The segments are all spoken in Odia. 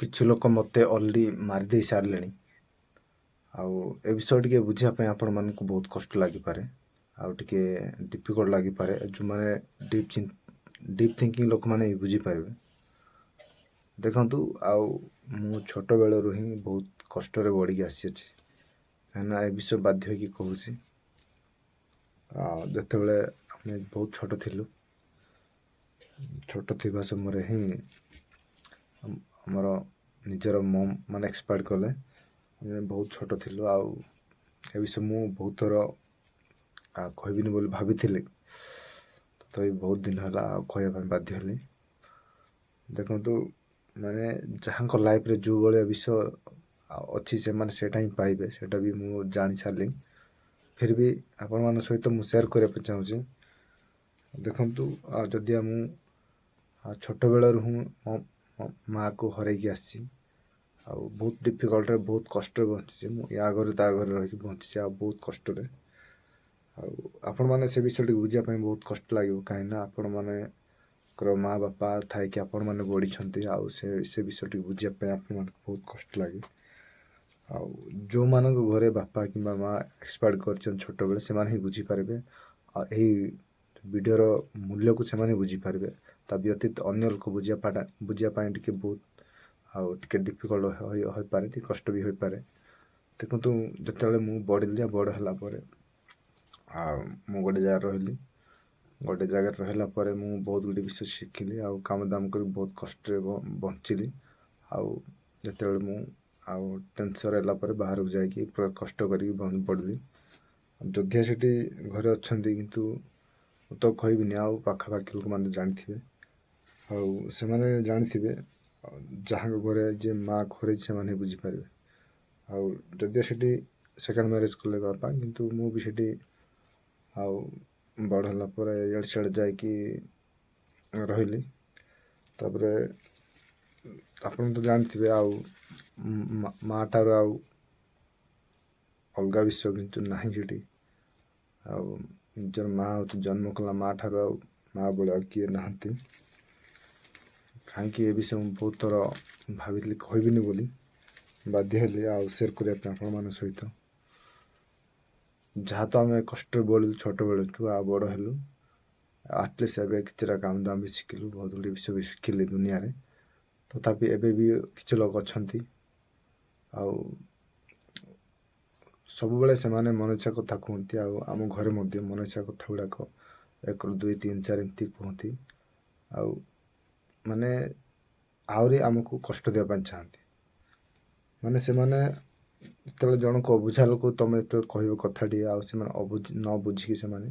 କିଛି ଲୋକ ମୋତେ ଅଲରେଡ଼ି ମାରିଦେଇ ସାରିଲେଣି। ଆଉ ଏ ବିଷୟ ଟିକେ ବୁଝିବା ପାଇଁ ଆପଣମାନଙ୍କୁ ବହୁତ କଷ୍ଟ ଲାଗିପାରେ ଆଉ ଟିକେ ଡିଫିକଲ୍ଟ ଲାଗିପାରେ। ଯେଉଁମାନେ ଡିପ୍ ଡିପ୍ ଥିଙ୍କିଂ ଲୋକମାନେ ବି ବୁଝିପାରିବେ। ଦେଖନ୍ତୁ, ଆଉ ମୁଁ ଛୋଟବେଳରୁ ହିଁ ବହୁତ କଷ୍ଟରେ ବଢ଼ିକି ଆସିଅଛି, କାହିଁକିନା ଏ ବିଷୟ ବାଧ୍ୟ ହେଇକି କହୁଛି। ଆଉ ଯେତେବେଳେ ଆମେ ବହୁତ ଛୋଟ ଥିଲୁ, ଛୋଟ ଥିବା ସମୟରେ ହିଁ ଆମର ନିଜର ମମ୍ ମାନେ ଏକ୍ସପାୟାର୍ଡ଼ କଲେ। ଆମେ ବହୁତ ଛୋଟ ଥିଲୁ। ଆଉ ଏ ବିଷୟ ମୁଁ ବହୁତ ଥର କହିବିନି ବୋଲି ଭାବିଥିଲି, ତଥାପି ବହୁତ ଦିନ ହେଲା ଆଉ କହିବା ପାଇଁ ବାଧ୍ୟ ହେଲି। ଦେଖନ୍ତୁ, ମାନେ ଯାହାଙ୍କ ଲାଇଫ୍ରେ ଯେଉଁ ଭଳିଆ ବିଷୟ ଅଛି, ସେମାନେ ସେଇଟା ହିଁ ପାଇବେ। ସେଇଟା ବି ମୁଁ ଜାଣି ସାରିଲି, ଫିର୍ ବି ଆପଣମାନଙ୍କ ସହିତ ମୁଁ ସେୟାର କରିବା ପାଇଁ ଚାହୁଁଛି। ଦେଖନ୍ତୁ, ଆଉ ଯଦି ମୁଁ ଛୋଟବେଳରୁ ହିଁ ମୋ ମାଆକୁ ହରେଇକି ଆସିଛି ଆଉ ବହୁତ ଡିଫିକଲ୍ଟରେ, ବହୁତ କଷ୍ଟରେ ବଞ୍ଚିଛି ମୁଁ। ୟା ଘରେ ତା ଘରେ ରହିକି ବଞ୍ଚିଛି ଆଉ ବହୁତ କଷ୍ଟରେ। ଆଉ ଆପଣମାନେ ସେ ବିଷୟଟିକୁ ବୁଝିବା ପାଇଁ ବହୁତ କଷ୍ଟ ଲାଗିବ, କାହିଁକିନା ଆପଣମାନଙ୍କର ମା ବାପା ଥାଇକି ଆପଣମାନେ ବଢ଼ିଛନ୍ତି। ଆଉ ସେ ବିଷୟଟିକୁ ବୁଝିବା ପାଇଁ ଆପଣମାନଙ୍କୁ ବହୁତ କଷ୍ଟ ଲାଗେ। ଆଉ ଯେଉଁମାନଙ୍କ ଘରେ ବାପା କିମ୍ବା ମା ଏକ୍ସପାୟାର୍ଡ଼ କରିଛନ୍ତି ଛୋଟବେଳେ, ସେମାନେ ହିଁ ବୁଝିପାରିବେ ଆଉ ଏହି ଭିଡ଼ିଓର ମୂଲ୍ୟକୁ ସେମାନେ ବୁଝିପାରିବେ। ତା ବ୍ୟତୀତ ଅନ୍ୟ ଲୋକ ବୁଝିବା ପାଇଁ ଟିକେ ବହୁତ ଆଉ ଟିକେ ଡିଫିକଲ୍ଟ ହୋଇପାରେ, ଟିକେ କଷ୍ଟ ବି ହୋଇପାରେ। ଦେଖନ୍ତୁ, ଯେତେବେଳେ ମୁଁ ବଢ଼ିଲି, ବଡ଼ ହେଲା ପରେ ଆଉ ମୁଁ ଗୋଟେ ଜାଗାରେ ରହିଲି। ଗୋଟେ ଜାଗାରେ ରହିଲା ପରେ ମୁଁ ବହୁତ ଗୁଡ଼ିଏ ବିଷୟ ଶିଖିଲି ଆଉ କାମ ଦାମ କରି ବହୁତ କଷ୍ଟରେ ବଞ୍ଚିଲି। ଆଉ ଯେତେବେଳେ ମୁଁ ଆଉ ଟେନସନ୍ ହେଲା ପରେ ବାହାରକୁ ଯାଇକି ପୁରା କଷ୍ଟ କରିକି ବଢ଼ିଲି। ଯଦିଓ ସେଠି ଘରେ ଅଛନ୍ତି, କିନ୍ତୁ ମୁଁ ତ କହିବିନି। ଆଉ ପାଖାପାଖି ଲୋକମାନେ ଜାଣିଥିବେ ଆଉ ସେମାନେ ଜାଣିଥିବେ, ଯାହାଙ୍କ ଘରେ ଯିଏ ମା ହରେଇଛି, ସେମାନେ ବୁଝିପାରିବେ। ଆଉ ଯଦିଓ ସେଠି ସେକେଣ୍ଡ ମ୍ୟାରେଜ୍ କଲେ ବାପା, କିନ୍ତୁ ମୁଁ ବି ସେଠି ଆଉ ବଡ଼ ହେଲା ପରେ ଇଆଡ଼େ ସିଆଡ଼େ ଯାଇକି ରହିଲି। ତାପରେ ଆପଣ ତ ଜାଣିଥିବେ, ଆଉ ମା ଠାରୁ ଆଉ ଅଲଗା ବିଷୟ କିନ୍ତୁ ନାହିଁ ସେଠି। ଆଉ ନିଜର ମା ହେଉଛି ଜନ୍ମ କଲା ମା ଠାରୁ ଆଉ ମା ଭଳି ଆଉ କିଏ ନାହାନ୍ତି। କାହିଁକି ଏ ବିଷୟ ମୁଁ ବହୁତ ଥର ଭାବିଥିଲି କହିବିନି ବୋଲି, ବାଧ୍ୟ ହେଲି ଆଉ ସେୟାର କରିବା ପାଇଁ ଆପଣମାନଙ୍କ ସହିତ। ଯାହା ତ ଆମେ କଷ୍ଟରେ ବଢ଼ିଲୁ ଛୋଟବେଳଠୁ ଆଉ ବଡ଼ ହେଲୁ, ଆଟଲିଷ୍ଟ ଏବେ କିଛିଟା କାମ ଦାମ ବି ଶିଖିଲୁ, ବହୁତ ଗୁଡ଼ିଏ ବିଷୟ ବି ଶିଖିଲି ଦୁନିଆରେ। ତଥାପି ଏବେ ବି କିଛି ଲୋକ ଅଛନ୍ତି ଆଉ ସବୁବେଳେ ସେମାନେ ମନ ଇଚ୍ଛା କଥା କୁହନ୍ତି। ଆଉ ଆମ ଘରେ ମଧ୍ୟ ମନ ଇଚ୍ଛା କଥା ଗୁଡ଼ାକ 1, 2, 3, 4 ଏମିତି କୁହନ୍ତି ଆଉ ମାନେ ଆହୁରି ଆମକୁ କଷ୍ଟ ଦେବା ପାଇଁ ଚାହାନ୍ତି। ମାନେ ସେମାନେ ଯେତେବେଳେ ଜଣକୁ ଅବୁଝା ଲୋକ, ତୁମେ ଯେତେବେଳେ କହିବ କଥାଟିଏ ଆଉ ସେମାନେ ଅବୁଝ ନ ବୁଝିକି ସେମାନେ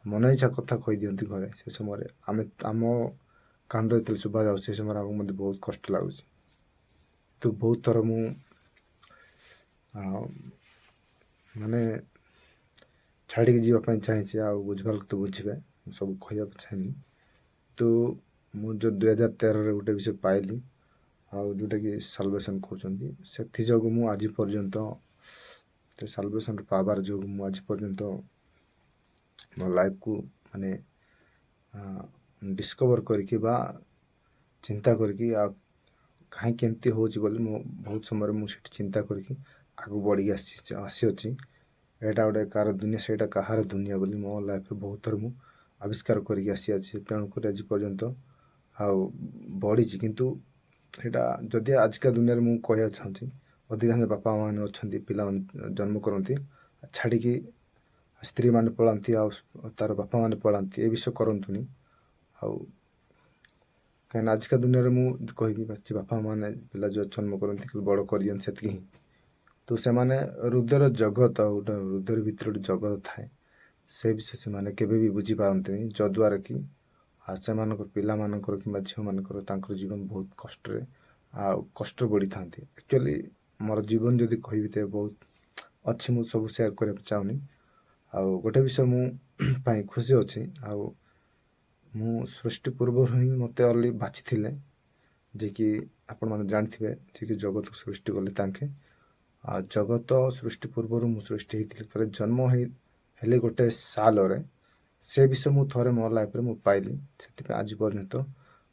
ମନ ଇଚ୍ଛା କଥା କହିଦିଅନ୍ତି ଘରେ, ସେ ସମୟରେ ଆମେ ଆମ କାନରେ ଯେତେବେଳେ ଶୁଭା ଯାଉଛି, ସେ ସମୟରେ ଆମକୁ ମଧ୍ୟ ବହୁତ କଷ୍ଟ ଲାଗୁଛି। ତ ବହୁତ ଥର ମୁଁ ମାନେ ଛାଡ଼ିକି ଯିବା ପାଇଁ ଚାହିଁଛି। ଆଉ ବୁଝିବା ଲୋକ ତ ବୁଝିବେ, ମୁଁ ସବୁ କହିବାକୁ ଚାହେଁନି। ତ ମୁଁ ଯେଉଁ 2013ରେ ଗୋଟେ ବିଷୟ ପାଇଲି ଆଉ ଯେଉଁଟାକି ସାଲଭେସନ୍ କହୁଛନ୍ତି, ସେଥିଯୋଗୁଁ ମୁଁ ଆଜି ପର୍ଯ୍ୟନ୍ତ, ସେ ସାଲଭେସନ୍ ପାୱାର ଯୋଗୁଁ ମୁଁ ଆଜି ପର୍ଯ୍ୟନ୍ତ ମୋ ଲାଇଫକୁ ମାନେ ଡିସ୍କଭର କରିକି ବା ଚିନ୍ତା କରିକି ଆଉ କାହିଁକି ଏମିତି ହେଉଛି ବୋଲି ମୁଁ ବହୁତ ସମୟରେ ମୁଁ ସେଠି ଚିନ୍ତା କରିକି ଆଗକୁ ବଢ଼ିକି ଆସିଅଛି। ଏଇଟା ଗୋଟେ କାହାର ଦୁନିଆ, ସେଇଟା କାହାର ଦୁନିଆ ବୋଲି ମୋ ଲାଇଫରେ ବହୁତ ଥର ମୁଁ ଆବିଷ୍କାର କରିକି ଆସିଅଛି। ତେଣୁକରି ଆଜି ପର୍ଯ୍ୟନ୍ତ ଆଉ ବଢ଼ିଛି। କିନ୍ତୁ ସେଇଟା ଯଦି ଆଜିକା ଦୁନିଆରେ ମୁଁ କହିବାକୁ ଚାହୁଁଛି, ଅଧିକାଂଶ ବାପା ମାନେ ଅଛନ୍ତି, ପିଲାମାନେ ଜନ୍ମ କରନ୍ତି, ଛାଡ଼ିକି ସ୍ତ୍ରୀମାନେ ପଳାନ୍ତି ଆଉ ତାର ବାପାମାନେ ପଳାନ୍ତି। ଏ ବିଷୟ କରନ୍ତୁନି ଆଉ, କାହିଁକିନା ଆଜିକା ଦୁନିଆରେ ମୁଁ କହିବି, ବାପା ମାନେ ପିଲା ଯେଉଁ ଜନ୍ମ କରନ୍ତି, ଖାଲି ବଡ଼ କରିଦିଅନ୍ତି, ସେତିକି ହିଁ। ତ ସେମାନେ ହୃଦୟର ଜଗତ, ଗୋଟେ ହୃଦୟ ଭିତରେ ଗୋଟେ ଜଗତ ଥାଏ, ସେ ବିଷୟ ସେମାନେ କେବେ ବି ବୁଝିପାରନ୍ତିନି, ଯଦ୍ୱାରା କି ଆଉ ସେମାନଙ୍କ ପିଲାମାନଙ୍କର କିମ୍ବା ଝିଅମାନଙ୍କର ତାଙ୍କର ଜୀବନ ବହୁତ କଷ୍ଟରେ ଆଉ କଷ୍ଟରେ ବଢ଼ିଥାନ୍ତି। ଆକ୍ଚୁଆଲି ମୋର ଜୀବନ ଯଦି କହିବି ତେବେ ବହୁତ ଅଛି, ମୁଁ ସବୁ ସେୟାର କରିବାକୁ ଚାହୁଁନି। ଆଉ ଗୋଟେ ବିଷୟ ମୁଁ ପାଇଁ ଖୁସି ଅଛି, ଆଉ ମୁଁ ସୃଷ୍ଟି ପୂର୍ବରୁ ହିଁ ମୋତେ ଅଲରେଡ଼ି ବାଛିଥିଲେ, ଯିଏକି ଆପଣମାନେ ଜାଣିଥିବେ, ଯିଏକି ଜଗତକୁ ସୃଷ୍ଟି କଲେ ତାଙ୍କେ। ଆଉ ଜଗତ ସୃଷ୍ଟି ପୂର୍ବରୁ ମୁଁ ସୃଷ୍ଟି ହେଇଥିଲି, ଥରେ ଜନ୍ମ ହେଇ ହେଲି ଗୋଟେ ସାଲରେ। ସେ ବିଷୟ ମୁଁ ଥରେ ମୋ ଲାଇଫରେ ମୁଁ ପାଇଲି। ସେଥିପାଇଁ ଆଜି ପର୍ଯ୍ୟନ୍ତ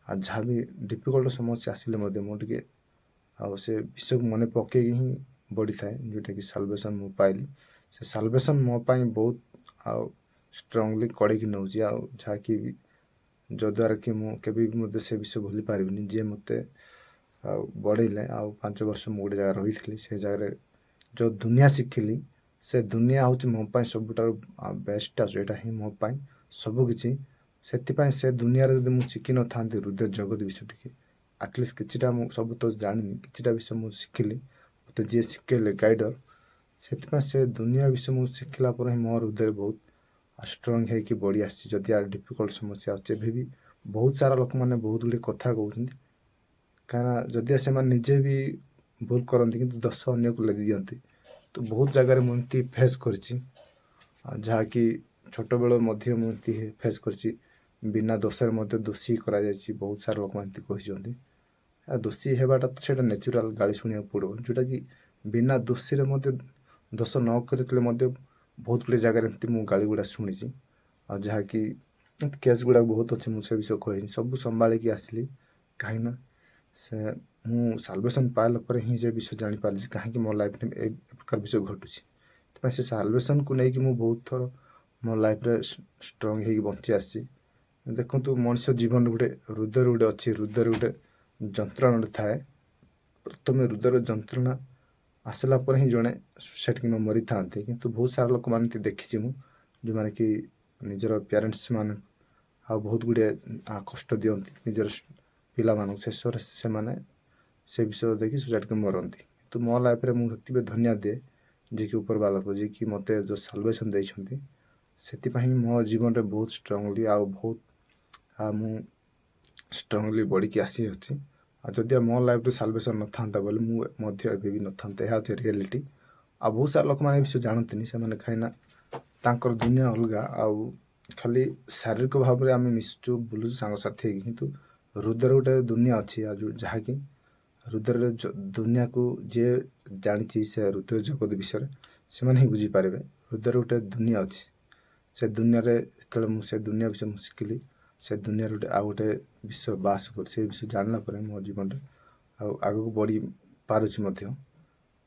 ଆଉ ଯାହା ବି ଡିଫିକଲ୍ଟ ସମସ୍ୟା ଆସିଲେ ମଧ୍ୟ ମୁଁ ଟିକେ ଆଉ ସେ ବିଷୟକୁ ମନେ ପକେଇକି ହିଁ ବଢ଼ିଥାଏ, ଯେଉଁଟାକି ସାଲଭେସନ୍ ମୁଁ ପାଇଲି। ସେ ସାଲଭେସନ୍ ମୋ ପାଇଁ ବହୁତ ଆଉ ଷ୍ଟ୍ରଙ୍ଗଲି କଡ଼େଇକି ନେଉଛି, ଆଉ ଯାହାକି ଯଦ୍ୱାରା କି ମୁଁ କେବେ ବି ମଧ୍ୟ ସେ ବିଷୟ ଭୁଲି ପାରିବିନି, ଯିଏ ମୋତେ ଆଉ ବଢ଼େଇଲେ। ଆଉ 5 ବର୍ଷ ମୁଁ ଗୋଟେ ଜାଗାରେ ରହିଥିଲି। ସେ ଜାଗାରେ ଯେଉଁ ଦୁନିଆ ଶିଖିଲି, ସେ ଦୁନିଆ ହେଉଛି ମୋ ପାଇଁ ସବୁଠାରୁ ବେଷ୍ଟ, ଆଉ ସେଇଟା ହିଁ ମୋ ପାଇଁ ସବୁକିଛି। ସେଥିପାଇଁ ସେ ଦୁନିଆରେ ଯଦି ମୁଁ ଶିଖିନଥାନ୍ତି ହୃଦୟ ଜଗତ ବିଷୟ ଟିକେ, ଆଟଲିଷ୍ଟ କିଛିଟା, ମୁଁ ସବୁ ତ ଜାଣିନି, କିଛିଟା ବିଷୟ ମୁଁ ଶିଖିଲି, ମୋତେ ଯିଏ ଶିଖେଇଲେ ଗାଇଡ଼ର। ସେଥିପାଇଁ ସେ ଦୁନିଆ ବିଷୟ ମୁଁ ଶିଖିଲା ପରେ ହିଁ ମୋ ହୃଦୟରେ ବହୁତ ଷ୍ଟ୍ରଙ୍ଗ ହେଇକି ବଢ଼ି ଆସିଛି। ଯଦି ଆର ଡିଫିକଲ୍ଟ ସମସ୍ୟା ଅଛି, ଏବେ ବି ବହୁତ ସାରା ଲୋକମାନେ ବହୁତ ଗୁଡ଼ିଏ କଥା କହୁଛନ୍ତି, କାହିଁକିନା ଯଦି ସେମାନେ ନିଜେ ବି ଭୁଲ କରନ୍ତି, କିନ୍ତୁ ଦୋଷ ଅନ୍ୟକୁ ଲଦି ଦିଅନ୍ତି। ତ ବହୁତ ଜାଗାରେ ମୁଁ ଏମିତି ଫେସ୍ କରିଛି, ଆଉ ଯାହାକି ଛୋଟବେଳ ମଧ୍ୟ ମୁଁ ଏମିତି ଫେସ୍ କରିଛି। ବିନା ଦୋଷରେ ମଧ୍ୟ ଦୋଷୀ କରାଯାଇଛି। ବହୁତ ସାରା ଲୋକମାନେ ଏମିତି କହିଛନ୍ତି। ଆଉ ଦୋଷୀ ହେବାଟା ତ ସେଇଟା ନ୍ୟାଚୁରାଲ୍, ଗାଳି ଶୁଣିବାକୁ ପଡ଼ିବ। ଯେଉଁଟାକି ବିନା ଦୋଷୀରେ ମଧ୍ୟ, ଦୋଷ ନ କରିଥିଲେ ମଧ୍ୟ ବହୁତ ଗୁଡ଼ିଏ ଜାଗାରେ ଏମିତି ମୁଁ ଗାଳି ଗୁଡ଼ା ଶୁଣିଛି। ଆଉ ଯାହାକି ଏମିତି କେସ୍ ଗୁଡ଼ାକ ବହୁତ ଅଛି, ମୁଁ ସେ ବିଷୟ କହିନି। ସବୁ ସମ୍ଭାଳିକି ଆସିଲି, କାହିଁକିନା ସେ ମୁଁ ସାଲଭେସନ୍ ପାଇଲା ପରେ ହିଁ ସେ ବିଷୟ ଜାଣିପାରିଲି ଯେ କାହିଁକି ମୋ ଲାଇଫ୍ରେ ଏ ପ୍ରକାର ବିଷୟ ଘଟୁଛି। ସେଥିପାଇଁ ସେ ସାଲଭେସନ୍କୁ ନେଇକି ମୁଁ ବହୁତ ଥର ମୋ ଲାଇଫ୍ରେ ଷ୍ଟ୍ରଙ୍ଗ ହେଇକି ବଞ୍ଚି ଆସିଛି। ଦେଖନ୍ତୁ, ମଣିଷ ଜୀବନରେ ଗୋଟେ ହୃଦୟରେ ଗୋଟେ ଅଛି, ହୃଦୟରେ ଗୋଟେ ଯନ୍ତ୍ରଣା ଗୋଟେ ଥାଏ। ପ୍ରଥମେ ହୃଦୟର ଯନ୍ତ୍ରଣା ଆସିଲା ପରେ ହିଁ ଜଣେ ସୁସାଇଡ଼୍ କିମ୍ବା ମରିଥାନ୍ତି। କିନ୍ତୁ ବହୁତ ସାରା ଲୋକମାନେ ଏମିତି ଦେଖିଛି ମୁଁ, ଯେଉଁମାନେ କି ନିଜର ପ୍ୟାରେଣ୍ଟସ୍ ମାନଙ୍କୁ ଆଉ ବହୁତ ଗୁଡ଼ିଏ କଷ୍ଟ ଦିଅନ୍ତି ନିଜର ପିଲାମାନଙ୍କୁ। ଶେଷରେ ସେମାନେ ସେ ବିଷୟ ଦେଖି ସୁସାଇଡ଼୍ କରି ମରନ୍ତି। କିନ୍ତୁ ମୋ ଲାଇଫ୍ରେ ମୁଁ ସେଥିପାଇଁ ଧନ୍ୟବାଦ ଦିଏ ଯିଏକି ଉପର ବାଲାକୁ, ଯିଏକି ମୋତେ ଯେଉଁ ସାଲଭେସନ୍ ଦେଇଛନ୍ତି। ସେଥିପାଇଁ ମୋ ଜୀବନରେ ବହୁତ ଷ୍ଟ୍ରଙ୍ଗଲି ଆଉ ବହୁତ ଆଉ ମୁଁ ଷ୍ଟ୍ରଙ୍ଗଲି ବଢ଼ିକି ଆସିଅଛି। ଆଉ ଯଦି ମୋ ଲାଇଫ୍ରେ ସାଲଭେସନ୍ ନଥାନ୍ତା ବୋଲେ ମୁଁ ମଧ୍ୟ ଏବେ ବି ନଥାନ୍ତେ। ଏହା ହେଉଛି ରିଆଲିଟି। ଆଉ ବହୁତ ସାରା ଲୋକମାନେ ଏ ବିଷୟ ଜାଣନ୍ତିନି ସେମାନେ, କାହିଁକିନା ତାଙ୍କର ଦୁନିଆ ଅଲଗା। ଆଉ ଖାଲି ଶାରୀରିକ ଭାବରେ ଆମେ ମିଶୁଛୁ, ବୁଲୁଛୁ ସାଙ୍ଗସାଥି ହେଇକି, କିନ୍ତୁ ହୃଦୟରେ ଗୋଟେ ଦୁନିଆ ଅଛି। ଆଉ ଯେଉଁ ଯାହାକି ହୃଦୟରେ ଦୁନିଆକୁ ଯିଏ ଜାଣିଛି, ସେ ହୃଦୟ ଜଗତ ବିଷୟରେ ସେମାନେ ହିଁ ବୁଝିପାରିବେ। ହୃଦୟରେ ଗୋଟେ ଦୁନିଆ ଅଛି। ସେ ଦୁନିଆରେ ଯେତେବେଳେ ମୁଁ ସେ ଦୁନିଆ ବିଷୟ ମୁଁ ଶିଖିଲି, ସେ ଦୁନିଆରେ ଗୋଟେ ଆଉ ଗୋଟେ ବିଷୟ ବାସ କରୁଛି। ସେ ବିଷୟ ଜାଣିଲା ପରେ ମୋ ଜୀବନରେ ଆଉ ଆଗକୁ ବଢ଼ି ପାରୁଛି ମଧ୍ୟ।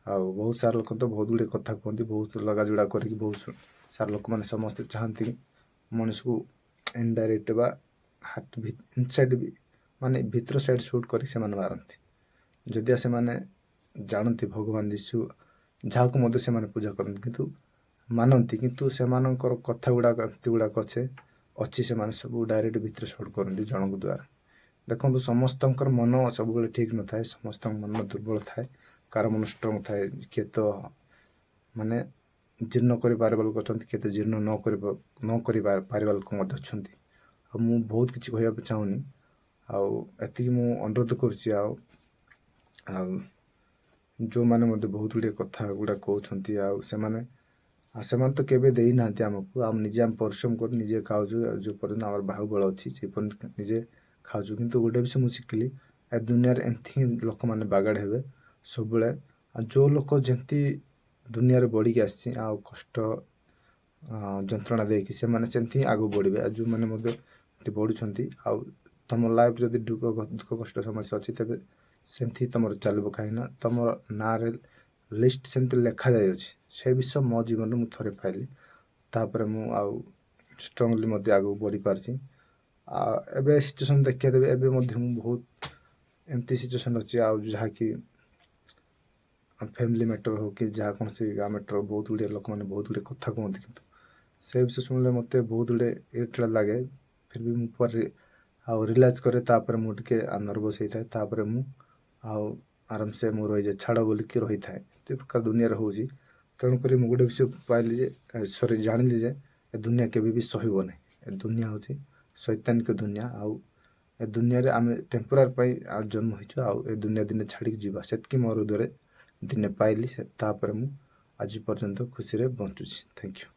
ଆଉ ବହୁତ ସାରା ଲୋକ ତ ବହୁତ ଗୁଡ଼ିଏ କଥା କୁହନ୍ତି, ବହୁତ ଲଗାଯୋଡ଼ା କରିକି। ବହୁତ ସାରା ଲୋକମାନେ ସମସ୍ତେ ଚାହାନ୍ତି ମଣିଷକୁ ଇନଡାଇରେକ୍ଟ ବା ହାର୍ଟ ଇନସାଇଡ଼୍ ବି, ମାନେ ଭିତର ସାଇଡ଼୍ ସୁଟ୍ କରିକି ସେମାନେ ମାରନ୍ତି। ଯଦି ସେମାନେ ଜାଣନ୍ତି ଭଗବାନ ଯୀଶୁ, ଯାହାକୁ ମଧ୍ୟ ସେମାନେ ପୂଜା କରନ୍ତି, କିନ୍ତୁ ମାନନ୍ତି, କିନ୍ତୁ ସେମାନଙ୍କର କଥା ଗୁଡ଼ାକ ଏମିତି ଗୁଡ଼ାକ ଅଛି, ସେମାନେ ସବୁ ଡାଇରେକ୍ଟ ଭିତରେ ସୁଟ୍ କରନ୍ତି ଜଣଙ୍କ ଦ୍ୱାରା। ଦେଖନ୍ତୁ, ସମସ୍ତଙ୍କର ମନ ସବୁବେଳେ ଠିକ୍ ନଥାଏ। ସମସ୍ତଙ୍କ ମନ ଦୁର୍ବଳ ଥାଏ, କାହାର ମନ ଷ୍ଟ୍ରଙ୍ଗ ଥାଏ। କିଏ ତ ମାନେ ଜୀର୍ଣ୍ଣ କରିପାରିବା ଲୋକ ଅଛନ୍ତି, କିଏ ତ ଜୀର୍ଣ୍ଣ ନ କରିପାରିବା ଲୋକ ମଧ୍ୟ ଅଛନ୍ତି। ଆଉ ମୁଁ ବହୁତ କିଛି କହିବାକୁ ଚାହୁଁନି। ଆଉ ଏତିକି ମୁଁ ଅନୁରୋଧ କରୁଛି, ଆଉ ଯେଉଁମାନେ ମଧ୍ୟ ବହୁତ ଗୁଡ଼ିଏ କଥା ଗୁଡ଼ା କହୁଛନ୍ତି, ଆଉ ସେମାନେ ତ କେବେ ଦେଇନାହାନ୍ତି ଆମକୁ। ଆଉ ନିଜେ ଆମେ ପରିଶ୍ରମ କରି ନିଜେ ଖାଉଛୁ। ଆଉ ଯେଉଁ ପର୍ଯ୍ୟନ୍ତ ଆମର ବାହୁବଳ ଅଛି, ସେ ପର୍ଯ୍ୟନ୍ତ ନିଜେ ଖାଉଛୁ। କିନ୍ତୁ ଗୋଟେ ବିଷୟ ମୁଁ ଶିଖିଲି, ଏ ଦୁନିଆରେ ଏମିତି ହିଁ ଲୋକମାନେ ବାଗାଡ଼ ହେବେ ସବୁବେଳେ। ଆଉ ଯେଉଁ ଲୋକ ଯେମିତି ଦୁନିଆରେ ବଢ଼ିକି ଆସିଛି ଆଉ କଷ୍ଟ ଯନ୍ତ୍ରଣା ଦେଇକି, ସେମାନେ ସେମିତି ହିଁ ଆଗକୁ ବଢ଼ିବେ। ଆଉ ଯେଉଁମାନେ ମଧ୍ୟ ଏମିତି ବଢ଼ୁଛନ୍ତି, ଆଉ ତୁମ ଲାଇଫ୍ ଯଦି ଦୁଃଖ କଷ୍ଟ ସମସ୍ୟା ଅଛି, ତେବେ ସେମିତି ତୁମର ଚାଲିବ, କାହିଁକିନା ତୁମର ନାଁରେ ଲିଷ୍ଟ ସେମିତି ଲେଖାଯାଇଅଛି। ସେ ବିଷୟ ମୋ ଜୀବନରେ ମୁଁ ଥରେ ପାଇଲି, ତାପରେ ମୁଁ ଆଉ ଷ୍ଟ୍ରଙ୍ଗଲି ମଧ୍ୟ ଆଗକୁ ବଢ଼ିପାରିଛି। ଆଉ ଏବେ ସିଚୁଏସନ୍ ଦେଖିବା ଦେବେ, ଏବେ ମଧ୍ୟ ମୁଁ ବହୁତ ଏମିତି ସିଚୁଏସନ୍ ଅଛି, ଆଉ ଯାହାକି ଫ୍ୟାମିଲି ମ୍ୟାଟର୍ ହଉ କି ଯାହା କୌଣସି ଗାଁ ମ୍ୟାଟର୍ ହଉ, ବହୁତ ଗୁଡ଼ିଏ ଲୋକମାନେ ବହୁତ ଗୁଡ଼ିଏ କଥା କୁହନ୍ତି। କିନ୍ତୁ ସେ ବିଷୟ ଶୁଣିଲେ ମୋତେ ବହୁତ ଗୁଡ଼ିଏ ଇରିଟେଟ୍ ଲାଗେ। ଫିର୍ ବି ମୁଁ ପରେ ଆଉ ରିଲାକ୍ସ କରେ। ତାପରେ ମୁଁ ଟିକେ ନର୍ଭସ୍ ହେଇଥାଏ, ତାପରେ ମୁଁ ଆଉ ଆରାମସେ ମୁଁ ରହିଯାଏ, ଛାଡ଼ ବୋଲିକି ରହିଥାଏ। ଏତେ ପ୍ରକାର ଦୁନିଆରେ ହେଉଛି। ତେଣୁକରି ମୁଁ ଗୋଟେ ବିଷୟ ପାଇଲି ଯେ, ସରି, ଜାଣିଲି ଯେ ଏ ଦୁନିଆ କେବେ ବି ସହିବ ନାହିଁ। ଏ ଦୁନିଆ ହେଉଛି ଶୈତାନିକ ଦୁନିଆ। ଆଉ ଏ ଦୁନିଆରେ ଆମେ ଟେମ୍ପୋରାରୀ ପାଇଁ ଆଉ ଜନ୍ମ ହେଇଛୁ, ଆଉ ଏ ଦୁନିଆ ଦିନେ ଛାଡ଼ିକି ଯିବା। ସେତିକି ମୋ ହୃଦୟରେ ଦିନେ ପାଇଲି ସେ, ତାପରେ ମୁଁ ଆଜି ପର୍ଯ୍ୟନ୍ତ ଖୁସିରେ ବଞ୍ଚୁଛି। Thank you.